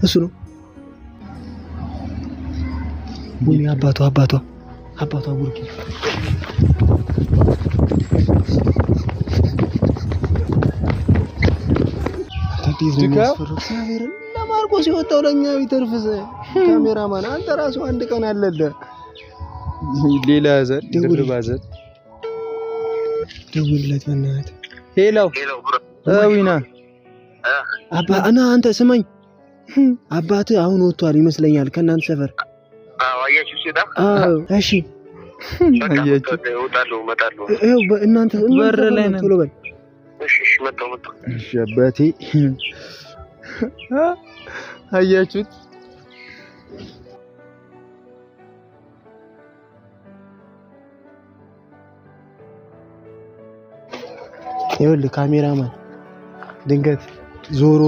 እሱ ነው። ወይኔ አባቷ አባቷ አባቷ ቡርኪ። እንዴት ነው የሚያስፈራው? እግዚአብሔርን ለማርቆስ የወጣው ለእኛ ቢተርፍስ? ካሜራማን አንተ ራሱ አንድ ቀን አለልህ። ሌላ ሐዘን፣ ድርብ ሐዘን። ደውልለት በእናትህ። Hello ዊና። አባ እና አንተ ስማኝ፣ አባትህ አሁን ወጥቷል ይመስለኛል ከእናንተ ሰፈር። አዎ እሺ፣ ይኸው በእናንተ በር ላይ ነን። ቶሎ በል። እሺ አባቴ፣ አያችሁት? ይኸውልህ ካሜራማን ድንገት ዞሮ